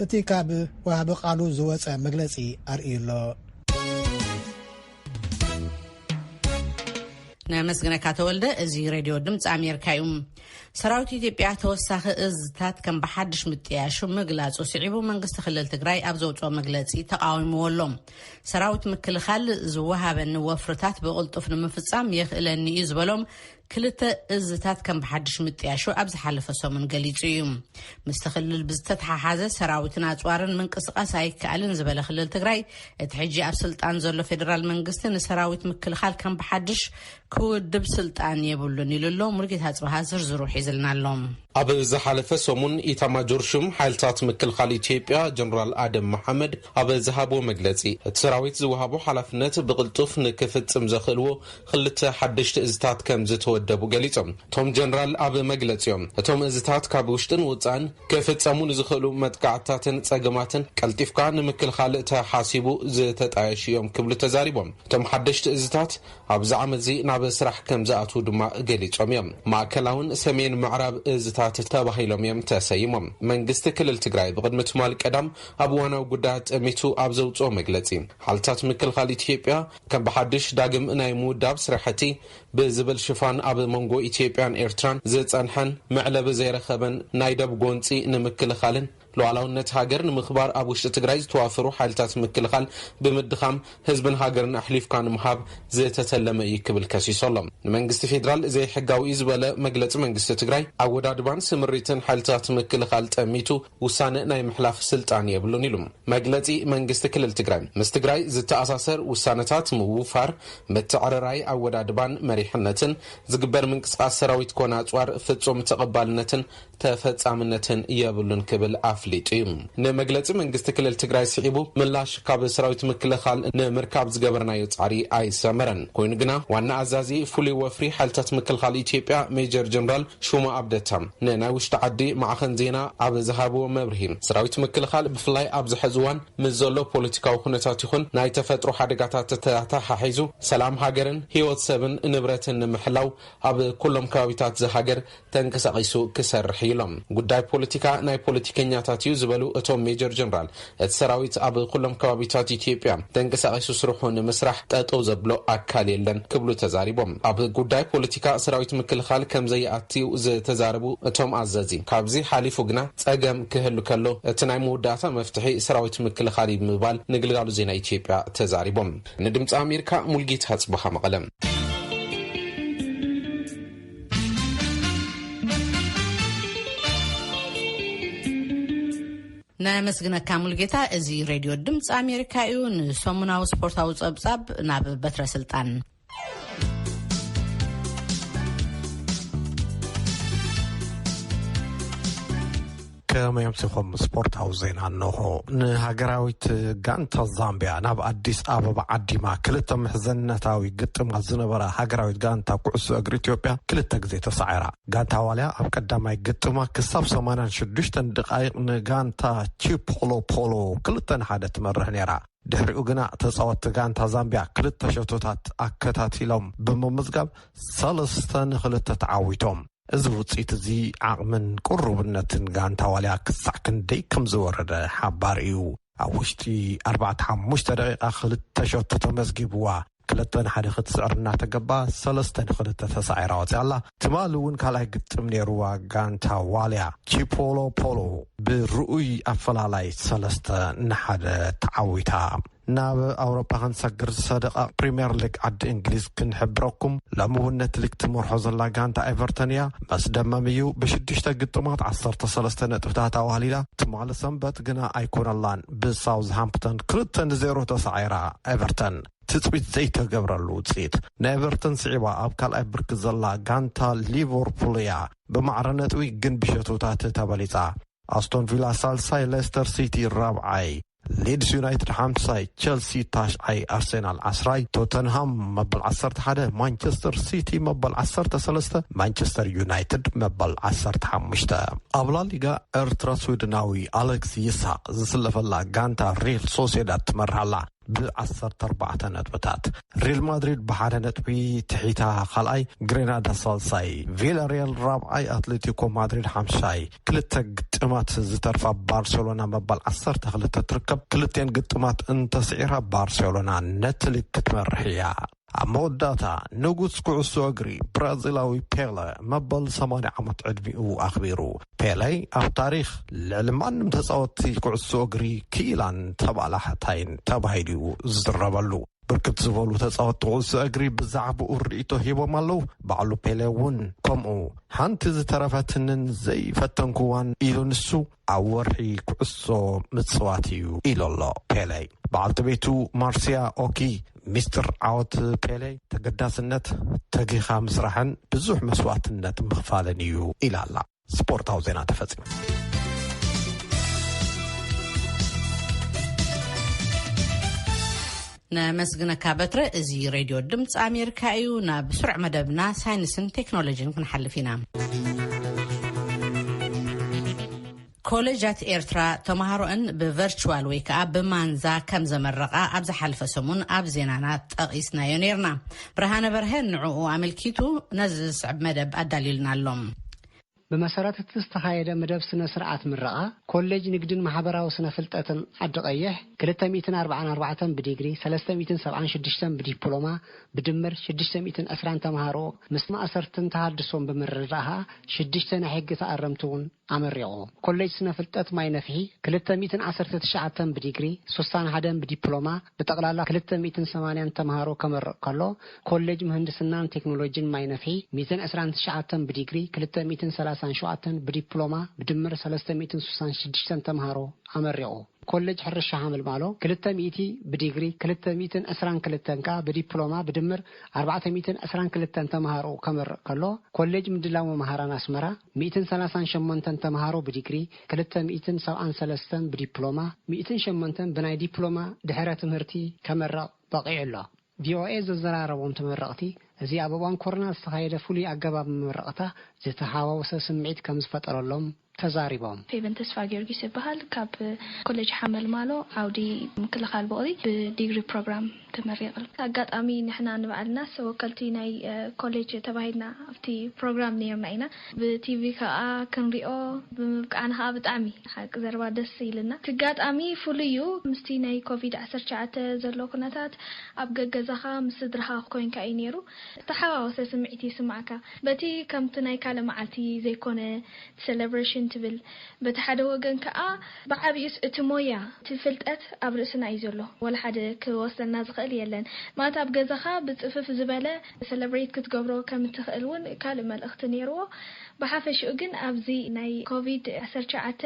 እቲ ካብ ወሃቢ ቃሉ ዝወጸ መግለጺ ኣርእዩ ኣሎ። ነመስግነካ ተወልደ። እዚ ሬድዮ ድምፂ ኣሜሪካ እዩ። ሰራዊት ኢትዮጵያ ተወሳኺ እዝታት ከም ብሓድሽ ምጥያሹ ምግላፁ ስዒቡ መንግስቲ ክልል ትግራይ ኣብ ዘውፅኦ መግለፂ ተቃዊምዎ ኣሎ። ሰራዊት ምክልኻል ዝወሃበኒ ወፍርታት ብቕልጡፍ ንምፍፃም የኽእለኒ እዩ ዝበሎም ክልተ እዝታት ከም ብሓድሽ ምጥያሹ ኣብ ዝሓለፈ ሰሙን ገሊፁ እዩ። ምስቲ ክልል ብዝተተሓሓዘ ሰራዊትን ኣፅዋርን ምንቅስቃስ ኣይከኣልን ዝበለ ክልል ትግራይ፣ እቲ ሕጂ ኣብ ስልጣን ዘሎ ፌደራል መንግስቲ ንሰራዊት ምክልኻል ከም ብሓድሽ ክውድብ ስልጣን የብሉን ኢሉ ኣሎ። ሙሉጌታ ኣጽብሃ ዝርዝሩ ሒዝልና ኣሎ። ኣብ ዝሓለፈ ሰሙን ኢታማጆር ሹም ሓይልታት ምክልኻል ኢትዮጵያ ጀነራል ኣደም መሓመድ ኣብ ዝሃቦ መግለጺ፣ እቲ ሰራዊት ዝወሃቦ ሓላፍነት ብቕልጡፍ ንክፍጽም ዘኽእልዎ ክልተ ሓደሽቲ እዝታት ከም ዝተወ ደቡ ገሊጾም። እቶም ጀነራል ኣብ መግለጺኦም፣ እቶም እዝታት ካብ ውሽጥን ውጻእን ክፍጸሙ ንዝኽእሉ መጥቃዕትታትን ጸገማትን ቀልጢፍካ ንምክልኻል ተሓሲቡ ዝተጣየሹ እዮም ክብሉ ተዛሪቦም። እቶም ሓደሽቲ እዝታት ኣብዚ ዓመት እዚ ናብ ስራሕ ከም ዝኣትዉ ድማ ገሊጾም እዮም። ማእከላውን ሰሜን ምዕራብ እዝታት ተባሂሎም እዮም ተሰይሞም። መንግስቲ ክልል ትግራይ ብቕድሚ ትማል ቀዳም ኣብ እዋናዊ ጉዳያት ጠሚቱ ኣብ ዘውፅኦ መግለጺ፣ ሓይልታት ምክልኻል ኢትዮጵያ ከም ብሓድሽ ዳግም ናይ ምውዳብ ስራሕቲ ብዝብል ሽፋን ኣብ መንጎ ኢትዮጵያን ኤርትራን ዝጸንሐን መዕለቢ ዘይረኸበን ናይ ደብ ጎንጺ ንምክልኻልን ሉዓላውነት ሃገር ንምኽባር ኣብ ውሽጢ ትግራይ ዝተዋፈሩ ሓይልታት ምክልኻል ብምድኻም ህዝብን ሃገርን ኣሕሊፍካ ንምሃብ ዝተተለመ እዩ ክብል ከሲሱ ኣሎ። ንመንግስቲ ፌዴራል ዘይሕጋዊ እዩ ዝበለ መግለጺ መንግስቲ ትግራይ ኣወዳድባን ስምሪትን ሓይልታት ምክልኻል ጠሚቱ ውሳነ ናይ ምሕላፍ ስልጣን የብሉን ኢሉ። መግለጺ መንግስቲ ክልል ትግራይ ምስ ትግራይ ዝተኣሳሰር ውሳነታት ምውፋር፣ ምትዕርራይ ኣወዳድባን መሪሕነትን ዝግበር ምንቅስቃስ ሰራዊት ኮነ ኣጽዋር ፍጹም ተቐባልነትን ተፈጻምነትን የብሉን ክብል ኣፍሊጡ እዩ። ንመግለጺ መንግስቲ ክልል ትግራይ ስዒቡ ምላሽ ካብ ሰራዊት ምክልኻል ንምርካብ ዝገበርናዮ ጻዕሪ ኣይሰመረን። ኮይኑ ግና ዋና ኣዛዚ ፍሉይ ወፍሪ ሓይልታት ምክልኻል ኢትዮጵያ ሜጀር ጀነራል ሹማ ኣብደታ ንናይ ውሽጢ ዓዲ ማዕኸን ዜና ኣብ ዝሃብዎ መብርሂ፣ ሰራዊት ምክልኻል ብፍላይ ኣብዚ ሕዚ እዋን ምስ ዘሎ ፖለቲካዊ ኩነታት ይኹን ናይ ተፈጥሮ ሓደጋታት ተተሓሒዙ ሰላም ሃገርን ህይወት ሰብን ንብረትን ንምሕላው ኣብ ኩሎም ከባቢታት ዝሃገር ተንቀሳቒሱ ክሰርሕ እዩ ኢሎም። ጉዳይ ፖለቲካ ናይ ፖለቲከኛታት እዩ ዝበሉ እቶም ሜጀር ጀነራል፣ እቲ ሰራዊት ኣብ ኩሎም ከባቢታት ኢትዮጵያ ተንቀሳቒሱ ስርሑ ንምስራሕ ጠጠው ዘብሎ ኣካል የለን ክብሉ ተዛሪቦም። ኣብ ጉዳይ ፖለቲካ ሰራዊት ምክልኻል ከም ዘይኣትዩ ዝተዛረቡ እቶም ኣዘዚ፣ ካብዚ ሓሊፉ ግና ጸገም ክህሉ ከሎ እቲ ናይ መወዳእታ መፍትሒ ሰራዊት ምክልኻል እዩ ብምባል ንግልጋሉ ዜና ኢትዮጵያ ተዛሪቦም። ንድምፂ ኣሜሪካ ሙልጌታ ጽበኻ መቐለ። ነመስግነካ ሙልጌታ። እዚ ሬድዮ ድምፂ ኣሜሪካ እዩ። ንሰሙናዊ ስፖርታዊ ጸብጻብ ናብ በትረ ስልጣን። ከመይ ኣምሲኹም? ስፖርታዊ ዜና እንሆ። ንሃገራዊት ጋንታ ዛምቢያ ናብ ኣዲስ ኣበባ ዓዲማ ክልተ ምሕዝነታዊ ግጥማት ዝነበራ ሃገራዊት ጋንታ ኩዕሶ እግሪ ኢትዮጵያ ክልተ ግዜ ተሳዒራ። ጋንታ ዋልያ ኣብ ቀዳማይ ግጥማ ክሳብ ሰማንያን ሽዱሽተን ደቓይቕ ንጋንታ ቺፖሎፖሎ ክልተ ንሓደ ትመርሕ ነይራ። ድሕሪኡ ግና ተጻወትቲ ጋንታ ዛምቢያ ክልተ ሸቶታት ኣከታቲሎም ብምምዝጋብ ሰለስተ ንክልተ ተዓዊቶም። እዚ ውጽኢት እዚ ዓቕምን ቅሩብነትን ጋንታ ዋልያ ክሳዕ ክንደይ ከም ዝወረደ ሓባር እዩ። ኣብ ውሽጢ ኣርባዕተ ሓሙሽተ ደቂቓ ክልተ ሸቶ ተመዝጊብዋ ክልተ ንሓደ ክትስዕር እናተገባ ሰለስተ ንክልተ ተሳዒራ ወፂኣ ኣላ። ትማሊ እውን ካልኣይ ግጥም ነይርዋ ጋንታ ዋልያ ቺፖሎፖሎ ብርኡይ ኣፈላላይ ሰለስተ ንሓደ ተዓዊታ። ናብ ኣውሮፓ ክንሰግር ዝሰደቓ ፕሪምየር ሊግ ዓዲ እንግሊዝ ክንሕብረኩም። ሎሚ እውን ነቲ ሊግ ትመርሖ ዘላ ጋንታ ኤቨርተን እያ። መስደመም እዩ። ብሽዱሽተ ግጥማት ዓሰርተ ሰለስተ ነጥብታት ኣዋህሊላ። ትማሊ ሰንበት ግና ኣይኮነላን። ብሳውዝሃምፕተን ክልተ ንዜሮ ተሳዒራ ኤቨርተን። ትጽቢት ዘይተገብረሉ ውጽኢት። ንኤቨርተን ስዒባ ኣብ ካልኣይ ብርኪ ዘላ ጋንታ ሊቨርፑል እያ። ብማዕረ ነጥቢ ግን ብሸቶታት ተበሊጻ። ኣስቶን ቪላ ሳልሳይ፣ ሌስተር ሲቲ ራብዓይ፣ ሊድስ ዩናይትድ ሓምሳይ፣ ቸልሲ ታሽዓይ፣ ኣርሴናል ዓስራይ፣ ቶተንሃም መበል ዓሰርተ ሓደ፣ ማንቸስተር ሲቲ መበል ዓሰርተ ሰለስተ፣ ማንቸስተር ዩናይትድ መበል ዓሰርተ ሓሙሽተ። ኣብ ላሊጋ ኤርትራ ስዊድናዊ ኣሌክስ ይስሃቅ ዝስለፈላ ጋንታ ሪል ሶሴዳድ ትመርሃላ ብዓሰርተ ኣርባዕተ ነጥብታት። ሪል ማድሪድ ብሓደ ነጥቢ ትሒታ ካልኣይ፣ ግሬናዳ ሳልሳይ፣ ቪላሪያል ራብዓይ፣ ኣትሌቲኮ ማድሪድ ሓምሻይ። ክልተ ግጥማት ዝተርፋ ባርሴሎና መባል ዓሰርተ ክልተ ትርከብ። ክልቴን ግጥማት እንተስዒራ ባርሴሎና ነቲ ሊግ ክትመርሕ እያ። ኣብ መወዳእታ ንጉስ ኩዕሶ እግሪ ብራዚላዊ ፔለ መበል ሰማንያ ዓመት ዕድሚኡ ኣኽቢሩ። ፔለ ኣብ ታሪኽ ልዕሊ ማንም ተጻወትቲ ኩዕሶ እግሪ ክኢላን ተባላሕታይን ተባሂሉ እዩ ዝዝረበሉ። ብርክት ዝበሉ ተጻወትቲ ኩዕሶ እግሪ ብዛዕባኡ ርእይቶ ሂቦም ኣለዉ። ባዕሉ ፔለ እውን ከምኡ። ሓንቲ ዝተረፈትንን ዘይፈተንክዋን ኢሉ ንሱ፣ ኣብ ወርሒ ኩዕሶ ምጽዋት እዩ ኢሉ ኣሎ ፔለ። በዓልቲ ቤቱ ማርሲያ ኦኪ፣ ሚስጥር ዓወት ፔለ ተገዳስነት፣ ተጊኻ ምስራሕን ብዙሕ መስዋእትነት ምኽፋልን እዩ ኢላ ኣላ። ስፖርታዊ ዜና ተፈጺሙ። ነመስግነካ በትረ። እዚ ሬድዮ ድምፂ ኣሜሪካ እዩ። ናብ ስሩዕ መደብና ሳይንስን ቴክኖሎጂን ክንሓልፍ ኢና። ኮሌጃት ኤርትራ ተምሃሮአን ብቨርቹዋል ወይ ከዓ ብማንዛ ከም ዘመረቓ ኣብ ዝሓለፈ ሰሙን ኣብ ዜናና ጠቒስናዮ ነይርና። ብርሃነ በርሀ ንዕኡ ኣመልኪቱ ነዚ ዝስዕብ መደብ ኣዳልዩልና ኣሎ። ብመሰረት እቲ ዝተኻየደ መደብ ስነ ስርዓት ምረቓ፣ ኮሌጅ ንግድን ማሕበራዊ ስነ ፍልጠትን ዓዲ ቀይሕ ክልተ ሚእትን ኣርባዓን ኣርባዕተን ብዲግሪ፣ ሰለስተ ሚእትን ሰብዓን ሽዱሽተን ብዲፕሎማ፣ ብድምር ሽዱሽተ ሚእትን ዕስራን ተምሃሮ ምስ ማእሰርትን ተሃድሶን ብምርድዳእ ኸኣ ሽዱሽተ ናይ ሕጊ ተኣረምቲ እውን ኣመሪቑ። ኮሌጅ ስነ ፍልጠት ማይ ነፍሒ ክልተ ሚእትን ዓሰርተ ትሽዓተን ብዲግሪ፣ ሱሳን ሓደን ብዲፕሎማ፣ ብጠቕላላ ክልተ ሚእትን ሰማንያን ተምሃሮ ከመርቕ ከሎ፣ ኮሌጅ ምህንድስናን ቴክኖሎጂን ማይ ነፍሒ ሚእትን ዕስራን ትሽዓተን ብዲግሪ፣ ክልተ ሚእትን ሰላሳን ሸውዓተን ብዲፕሎማ፣ ብድምር ሰለስተ ሚእትን ሱሳን ሽዱሽተን ተምሃሮ ኣመሪቑ። ኮሌጅ ሕርሻ ሓመልማሎ ክልተ ሚእቲ ብዲግሪ፣ ክልተ ሚእትን ዕስራን ክልተን ከኣ ብዲፕሎማ፣ ብድምር ኣርባዕተ ሚእትን ዕስራን ክልተን ተምሃሮ ከመርቕ ከሎ፣ ኮሌጅ ምድላው መምሃራን ኣስመራ ሚእትን ሰላሳን ሸሞንተን ተምሃሮ ብዲግሪ፣ ክልተ ሚእትን ሰብዓን ሰለስተን ብዲፕሎማ፣ ሚእትን ሸሞንተን ብናይ ዲፕሎማ ድሕረ ትምህርቲ ከመርቕ በቒዑ ኣሎ። ቪኦኤ ዘዘራረቦም ተመረቕቲ፣ እዚ ኣብ እዋን ኮሮና ዝተኻየደ ፍሉይ ኣገባብ መመረቕታ ዝተሓዋወሰ ስምዒት ከም ዝፈጠረሎም ተዛሪቦም። ፌቨን ተስፋ ጊዮርጊስ ይበሃል። ካብ ኮሌጅ ሓመልማሎ ዓውዲ ምክልኻል ብቕሊ ብዲግሪ ፕሮግራም ተመሪቐ። ኣጋጣሚ ንሕና ንባዕልናስ ወከልቲ ናይ ኮሌጅ ተባሂልና ኣብቲ ፕሮግራም ነይርና ኢና። ብቲቪ ከዓ ክንሪኦ ብምብቃዕና ከዓ ብጣዕሚ ሓቂ ዘረባ ደስ ኢልና። እቲ ኣጋጣሚ ፍሉይ እዩ። ምስቲ ናይ ኮቪድ ዓሰርተ ትሽዓተ ዘሎ ኩነታት ኣብ ገገዛኻ ምስ ስድራኻ ኮይንካ እዩ ነይሩ። ዝተሓዋወሰ ስምዒት ይስማዓካ። በቲ ከምቲ ናይ ካልእ መዓልቲ ዘይኮነ ሴሌብሬሽን ትብል፣ በቲ ሓደ ወገን ከኣ ብዓቢኡስ እቲ ሞያ፣ እቲ ፍልጠት ኣብ ርእስና እዩ ዘሎ። ወላ ሓደ ክወስደና ዝኽእል የለን። ማለት ኣብ ገዛኻ ብጽፍፍ ዝበለ ሰለብሬት ክትገብሮ ከም እትኽእል እውን ካልእ መልእኽቲ ነይርዎ። ብሓፈሽኡ ግን ኣብዚ ናይ ኮቪድ ዓሰርተ ትሽዓተ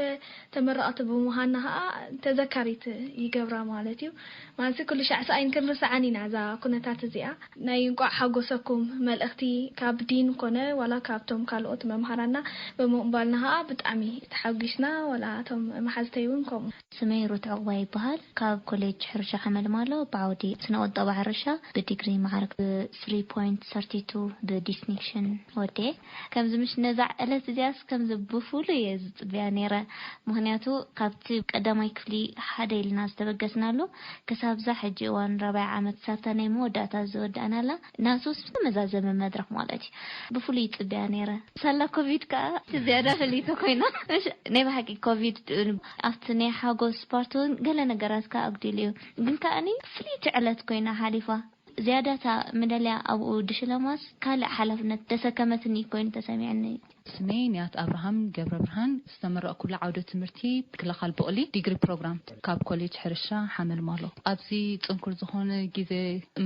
ተመረቕቲ ብምዃንና ከኣ ተዘካሪት ይገብራ ማለት እዩ። ማለት ኩሉ ሻዕ ስኣይን ክንርስዓን ኢና እዛ ኩነታት እዚኣ። ናይ እንቋዕ ሓጎሰኩም መልእኽቲ ካብ ዲን ኮነ ዋላ ካብቶም ካልኦት መምሃራና ብምቕባልና ከኣ ብጣዕሚ ተሓጒስና፣ ዋላ እቶም መሓዝተይ እውን ከምኡ። ስመይ ሩት ዕቑባ ይበሃል። ካብ ኮሌጅ ሕርሻ ሓመልማሎ ብዓውዲ ስነ ቁጠባ ሕርሻ ብዲግሪ ማዕረግ ብ three point thirty two ብዲስቲንክሽን ወዲኤ። ከምዚ ምሽ ነዛ ዕለት እዚኣስ ከምዚ ብፍሉይ እየ ዝጽበያ ነይረ። ምኽንያቱ ካብቲ ቀዳማይ ክፍሊ ሓደ ኢልና ዝተበገስናሉ ክሳብዛ ሕጂ እዋን ራብዓይ ዓመት ሳብታ ናይ መወዳእታ ዝወዳእናላ ናቱስ ዝተመዛዘመ መድረኽ ማለት እዩ። ብፍሉይ ይጽበያ ነይረ። ሳላ ኮቪድ ከኣ እቲ ዝያዳ ፍልይቲ ኮይና። እሺ፣ ናይ ብሓቂ ኮቪድ ኣብቲ ናይ ሓጎስ ፓርት እውን ገለ ነገራት ከኣ ኣጉዲሉ እዩ። ግን ከኣኒ ፍልይቲ ዕለት ኮይና ሓሊፋ። ዝያዳታ መዳልያ ኣብኡ ድሽለማስ ካልእ ሓላፍነት ተሰከመትኒ ኮይኑ ተሰሚዕኒ። ስመይ ንያት ኣብርሃም ገብረ ብርሃን። ዝተመረቕኩሉ ዓውደ ትምህርቲ ምክልኻል ብቕሊ ዲግሪ ፕሮግራም ካብ ኮሌጅ ሕርሻ ሓመልማሎ። ኣብዚ ጽንኩር ዝኾነ ግዜ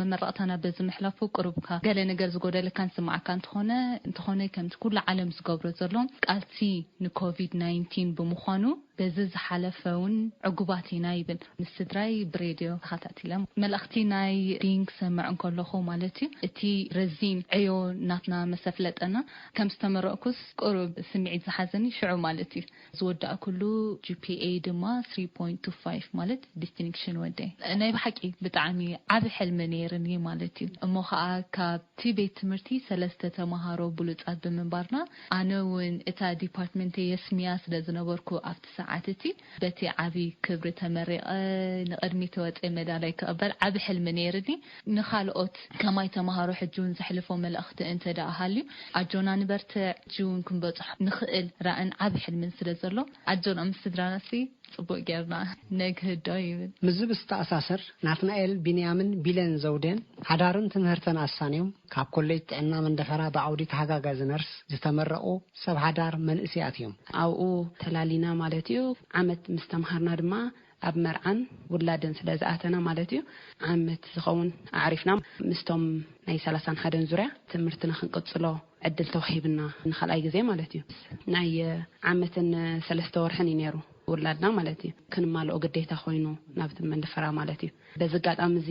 መመረቕታና በዚ ምሕላፉ ቅሩብካ ገለ ነገር ዝጎደለካ ንስምዓካ እንተኾነ እንተኾነ ከምቲ ኩሉ ዓለም ዝገብሮ ዘሎ ቃልሲ ንኮቪድ ናይንቲን ብምዃኑ በዚ ዝሓለፈ እውን ዕጉባት ኢና ይብል። ምስ ስድራይ ብሬድዮ ተኸታቲለ መልእኽቲ ናይ ዲን ክሰምዕ እንከለኹ ማለት እዩ። እቲ ረዚን ዕዮ ናትና መሰፍለጠና ከም ዝተመረቕኩስ ቅሩብ ስምዒት ዝሓዘኒ ሽዑ ማለት እዩ። ዝወዳእኩሉ ጂ ፒ ኤ ድማ three point two five ማለት ዲስቲንክሽን ወደይ ናይ ብሓቂ ብጣዕሚ ዓቢ ሕልሚ ነይርኒ ማለት እዩ። እሞ ኸኣ ካብ እቲ ቤት ትምህርቲ ሰለስተ ተምሃሮ ብሉጻት ብምንባርና ኣነ እውን እታ ዲፓርትመንተይ የስምያ ስለ ዝነበርኩ ኣብቲ ሰዓት እቲ በቲ ዓቢ ክብሪ ተመሪቐ ንቕድሚት ወጸ መዳላይ ክቕበል ዓቢ ሕልሚ ነይርኒ። ንኻልኦት ከማይ ተምሃሮ ሕጂ እውን ዘሕልፎ መልእኽቲ እንተ ደኣ ሃልዩ ኣጆና ንበርትዕ፣ ሕጂ እውን ክንበጽሖ ንኽእል ራእን ዓቢ ሕልምን ስለ ዘሎ ኣጆና ምስ ስድራናሲ ጽቡቕ ጌርና ነግህዶ ይብል። ምስዚ ብዝተኣሳሰር ናትናኤል ቢንያምን ቢለን ዘውዴን ሓዳርን ትምህርተን ኣሳንዮም ካብ ኮሌጅ ጥዕና መንደፈራ ብዓውዲ ተሓጋጋዚ ነርስ ዝተመረቑ ሰብ ሓዳር መንእሰያት እዮም። ኣብኡ ተላሊና ማለት እዩ። ዓመት ምስ ተምሃርና ድማ ኣብ መርዓን ውላድን ስለ ዝኣተና ማለት እዩ። ዓመት ዝኸውን ኣዕሪፍና ምስቶም ናይ ሰላሳን ሓደን ዙርያ ትምህርትና ክንቅጽሎ ዕድል ተዋሂብና ንኻልኣይ ግዜ ማለት እዩ። ናይ ዓመትን ሰለስተ ወርሕን እዩ ነይሩ ውላድና ማለት እዩ። ክንማልኦ ግዴታ ኮይኑ ናብቲ መንደፈራ ማለት እዩ። በዚ ኣጋጣሚ እዚ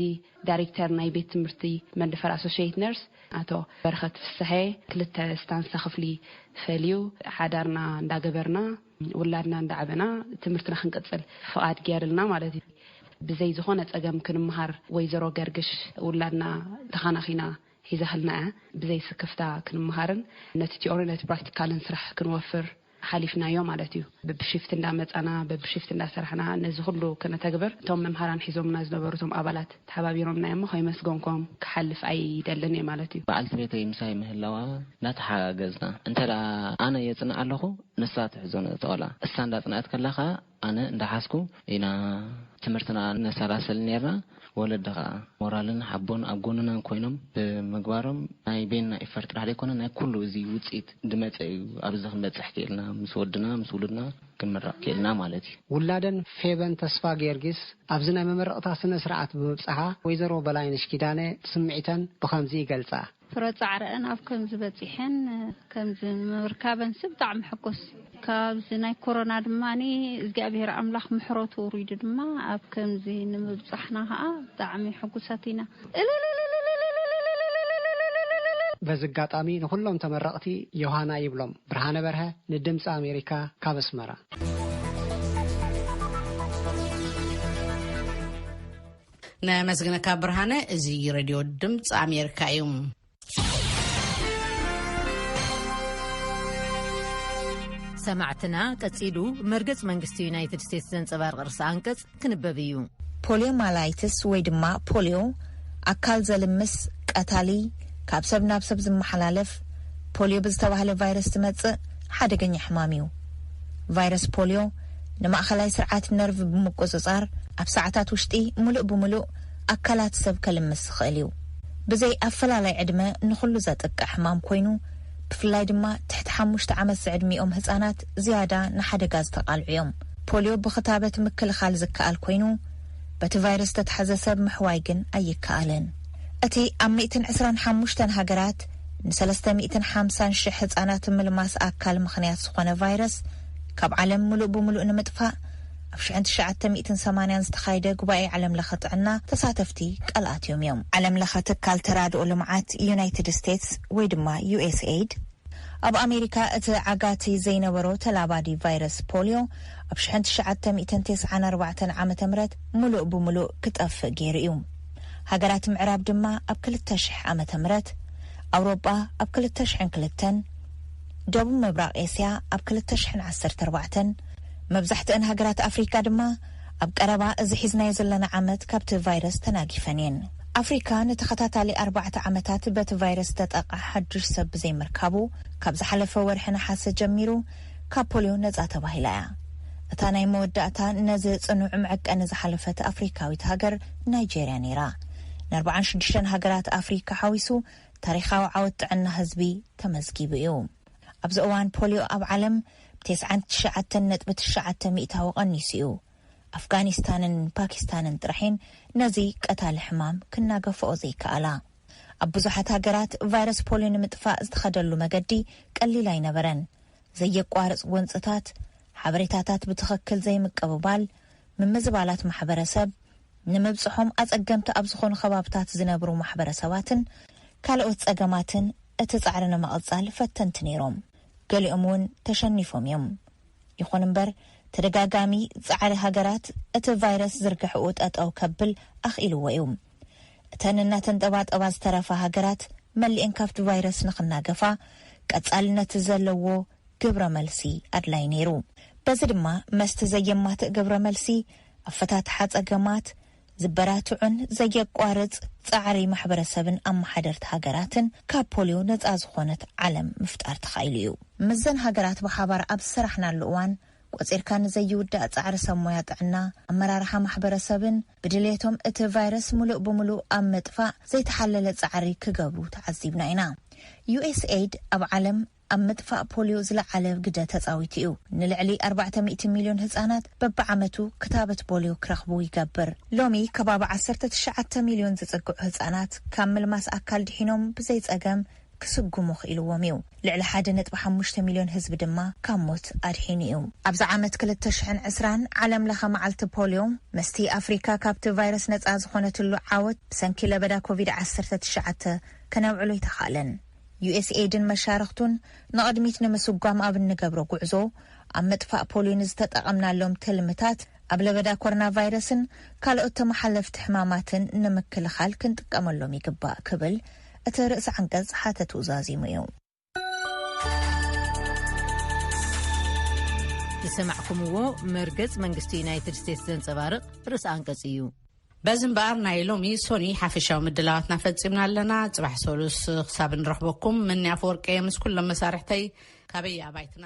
ዳይሬክተር ናይ ቤት ትምህርቲ መንደፈራ ኣሶሽየት ነርስ ኣቶ በረኸት ፍስሐ ክልተ ስታንሳ ክፍሊ ፈልዩ ሓዳርና እንዳገበርና ውላድና እንዳዓበና ትምህርትና ክንቅጽል ፍቓድ ገይርልና ማለት እዩ። ብዘይ ዝኾነ ጸገም ክንምሃር። ወይዘሮ ገርግሽ፣ ውላድና ተኻናኺና ሒዛህልና እያ። ብዘይ ስክፍታ ክንምሃርን ነቲ ቲኦሪ ነቲ ፕራክቲካልን ስራሕ ክንወፍር ሓሊፍናዮ ማለት እዩ። ብብሽፍት እንዳመጻና፣ ብብሽፍት እንዳሰራሕና ነዚ ኩሉ ክነተግብር፣ እቶም መምሃራን ሒዞምና ዝነበሩ እቶም ኣባላት ተሓባቢሮምና እዮም። ከይመስገንኩም ክሓልፍ ኣይደልን እየ ማለት እዩ። በዓልቲ ቤተይ ምሳይ ምህላዋ እንዳተሓጋገዝና፣ እንተ ደኣ ኣነ የጽንዕ ኣለኹ፣ ንሳ ትሕዞ ነቲ ቆልዓ። እሳ እንዳጽንዐት ከላ ከኣ ኣነ እንዳሓዝኩ ኢና ትምህርትና ነሰላስል ነርና። ወለዲ ከኣ ሞራልን ሓቦን ኣብ ጎንና ኮይኖም ብምግባሮም፣ ናይ ቤንና ኢፈርት ጥራሕ ዘይኮነ፣ ናይ ኩሉ እዚ ውጽኢት ዝመጸ እዩ። ኣብዚ ክንበጽሕ ክኢልና፣ ምስ ወድና ምስ ውሉድና ክንምረቕ ክኢልና ማለት እዩ። ውላደን ፌበን ተስፋ ጊዮርጊስ ኣብዚ ናይ መመረቕታ ስነ ስርዓት ብምብጽሓ፣ ወይዘሮ በላይነሽ ኪዳነ ስምዒተን ብኸምዚ ይገልጻ። ፍረ ጻዕረአን ኣብ ከምዚ በጺሐን ከምዚ ምርካበን ሲ ብጣዕሚ ሕጉስ። ካብዚ ናይ ኮሮና ድማ እግዚኣብሔር ኣምላኽ ምሕረቱ ውሪዱ ድማ ኣብ ከምዚ ንምብጻሕና ከዓ ብጣዕሚ ሕጉሳት ኢና። በዚ ኣጋጣሚ ንኹሎም ተመረቕቲ ዮሃና ይብሎም። ብርሃነ በርሀ ንድምፂ ኣሜሪካ ካብ ኣስመራ። ነመስግነካ ብርሃነ። እዚ ሬድዮ ድምፂ ኣሜሪካ እዩ። ሰማዕትና፣ ቀጺሉ መርገጽ መንግስቲ ዩናይትድ ስቴትስ ዘንጸባርቕ ርእሰ ኣንቀጽ ክንበብ እዩ። ፖሊዮማላይትስ ወይ ድማ ፖሊዮ፣ ኣካል ዘልምስ፣ ቀታሊ፣ ካብ ሰብ ናብ ሰብ ዝመሓላለፍ ፖሊዮ ብዝተባህለ ቫይረስ ዝመጽእ ሓደገኛ ሕማም እዩ። ቫይረስ ፖሊዮ ንማእኸላይ ስርዓት ነርቭ ብምቁጽጻር፣ ኣብ ሰዓታት ውሽጢ ምሉእ ብምሉእ ኣካላት ሰብ ከልምስ ዝኽእል እዩ። ብዘይ ኣፈላላይ ዕድመ ንኹሉ ዘጥቅዕ ሕማም ኮይኑ፣ ብፍላይ ድማ ትሕቲ ሓሙሽተ ዓመት ዝዕድሚኦም ህጻናት ዝያዳ ንሓደጋ ዝተቓልዑ እዮም። ፖሊዮ ብኽታበት ምክልኻል ዝከኣል ኮይኑ፣ በቲ ቫይረስ ዝተታሕዘ ሰብ ምሕዋይ ግን ኣይከኣልን። እቲ ኣብ ሚእትን ዕስራን ሓሙሽተን ሃገራት ንሰለስተ ሚእትን ሓምሳን ሽሕ ህጻናት ምልማስ ኣካል ምኽንያት ዝኾነ ቫይረስ፣ ካብ ዓለም ምሉእ ብምሉእ ንምጥፋእ ኣብ ሽሕን ትሽዓተ ሚእትን ሰማንያን ዝተኻየደ ጉባኤ ዓለም ለኸ ጥዕና ተሳተፍቲ ቃል ኣትዮም እዮም። ዓለም ለኸ ትካል ተራድኦ ልምዓት ዩናይትድ ስቴትስ ወይ ድማ ዩ ኤስ ኤይድ፣ ኣብ ኣሜሪካ እቲ ዓጋቲ ዘይነበሮ ተላባዲ ቫይረስ ፖሊዮ ኣብ ሽሕን ትሽዓተ ሚእትን ተስዓን ኣርባዕተን ዓመተ ምህረት ምሉእ ብምሉእ ክጠፍእ ገይሩ እዩ። ሃገራት ምዕራብ ድማ ኣብ ክልተ ሽሕ ዓመተ ምህረት፣ ኣውሮጳ ኣብ ክልተ ሽሕን ክልተን፣ ደቡብ ምብራቕ ኤስያ ኣብ ክልተ ሽሕን ዓሰርተ ኣርባዕተን፣ መብዛሕትአን ሃገራት ኣፍሪካ ድማ ኣብ ቀረባ እዚ ሒዝናዮ ዘለና ዓመት ካብቲ ቫይረስ ተናጊፈን እየን። ኣፍሪካ ንተኸታታሊ ኣርባዕተ ዓመታት በቲ ቫይረስ ዝተጠቕዐ ሓዱሽ ሰብ ብዘይምርካቡ፣ ካብ ዝሓለፈ ወርሒ ነሓሰ ጀሚሩ ካብ ፖሊዮ ነጻ ተባሂላ እያ። እታ ናይ መወዳእታ ነዚ ጽኑዕ መዐቀኒ ዝሓለፈት ኣፍሪካዊት ሃገር ናይጄርያ ነይራ። ንኣርባዓን ሽዱሽተን ሃገራት ኣፍሪካ ሓዊሱ ታሪኻዊ ዓወት ጥዕና ህዝቢ ተመዝጊቡ እዩ። ኣብዚ እዋን ፖሊዮ ኣብ ዓለም ብተስዓን ትሽዓተን ነጥቢ ትሽዓተ ሚእታዊ ቀኒሱ እዩ። ኣፍጋኒስታንን ፓኪስታንን ጥራሕን ነዚ ቀታሊ ሕማም ክናገፍኦ ዘይከኣላ። ኣብ ብዙሓት ሃገራት ቫይረስ ፖሊዮ ንምጥፋእ ዝተኸደሉ መገዲ ቀሊል ኣይነበረን። ዘየቋርጽ ጎንጽታት፣ ሓበሬታታት ብትኽክል ዘይምቅብባል፣ ምምዝባላት ማሕበረሰብ፣ ንምብጽሖም ኣጸገምቲ ኣብ ዝኾኑ ከባብታት ዝነብሩ ማሕበረሰባትን ካልኦት ጸገማትን እቲ ጻዕሪ ንምቕጻል ፈተንቲ ነይሮም። ገሊኦም እውን ተሸኒፎም እዮም። ይኹን እምበር፣ ተደጋጋሚ ጻዕሪ ሃገራት እቲ ቫይረስ ዝርግሕኡ ጠጠው ከብል ኣኽኢልዎ እዩ። እተን እናተንጠባጠባ ዝተረፋ ሃገራት መሊኤን ካብቲ ቫይረስ ንኽናገፋ ቀጻልነት ዘለዎ ግብረ መልሲ ኣድላይ ነይሩ። በዚ ድማ መስቲ ዘየማትእ ግብረ መልሲ፣ ኣፈታትሓ ጸገማት፣ ዝበራትዑን ዘየቋርጽ ጻዕሪ ማሕበረሰብን ኣመሓደርቲ ሃገራትን ካብ ፖሊዮ ነጻ ዝኾነት ዓለም ምፍጣር ተኻኢሉ እዩ። ምስዘን ሃገራት ብሓባር ኣብ ዝሰራሕናሉ እዋን፣ ቆጺርካ ንዘይውዳእ ጻዕሪ ሰብ ሞያ ጥዕና፣ ኣመራርሓ ማሕበረሰብን ብድሌቶም እቲ ቫይረስ ምሉእ ብምሉእ ኣብ ምጥፋእ ዘይተሓለለ ጻዕሪ ክገብሩ ተዓዚብና ኢና። ዩ ኤስ ኤይድ ኣብ ዓለም ኣብ ምጥፋእ ፖሊዮ ዝለዓለ ግደ ተጻዊቱ እዩ። ንልዕሊ ኣርባዕተ ሚእቲ ሚልዮን ህጻናት በብዓመቱ ክታበት ፖሊዮ ክረኽቡ ይገብር። ሎሚ ከባቢ ዓሰርተ ትሽዓተ ሚልዮን ዝጽግዑ ህጻናት ካብ ምልማስ ኣካል ድሒኖም ብዘይ ጸገም ክስጉሙ ክኢልዎም እዩ። ልዕሊ ሓደ ነጥቢ ሓሙሽተ ሚልዮን ህዝቢ ድማ ካብ ሞት ኣድሒኑ እዩ። ኣብዚ ዓመት ክልተ ሽሕን ዕስራን ዓለም ለኸ መዓልቲ ፖሊዮ፣ ምስቲ ኣፍሪካ ካብቲ ቫይረስ ነጻ ዝኾነትሉ ዓወት ብሰንኪ ለበዳ ኮቪድ ዓሰርተ ትሽዓተ ከነብዕሎ ኣይተኻእለን። ዩ ኤስ ኤድን መሻርኽቱን ንቕድሚት ንምስጓም ኣብ እንገብሮ ጉዕዞ፣ ኣብ ምጥፋእ ፖሊዮ ንዝተጠቐምናሎም ትልምታት፣ ኣብ ለበዳ ኮሮና ቫይረስን ካልኦት ተመሓለፍቲ ሕማማትን ንምክልኻል ክንጥቀመሎም ይግባእ ክብል እቲ ርእሰ ዓንቀጽ ሓተቱ ዛዚሙ እዩ። ዝሰማዕኩምዎ መርገጽ መንግስቲ ዩናይትድ ስቴትስ ዘንጸባርቕ ርእሰ ኣንቀጽ እዩ። በዚ እምበኣር ናይ ሎሚ ሶኒ ሓፈሻዊ ምድላዋትና ፈጺምና ኣለና። ጽባሕ ሰሉስ ክሳብ ንረኽበኩም፣ ምኒ ኣፈወርቂ ምስ ኩሎም መሳርሕተይ ካበይ ኣባይትና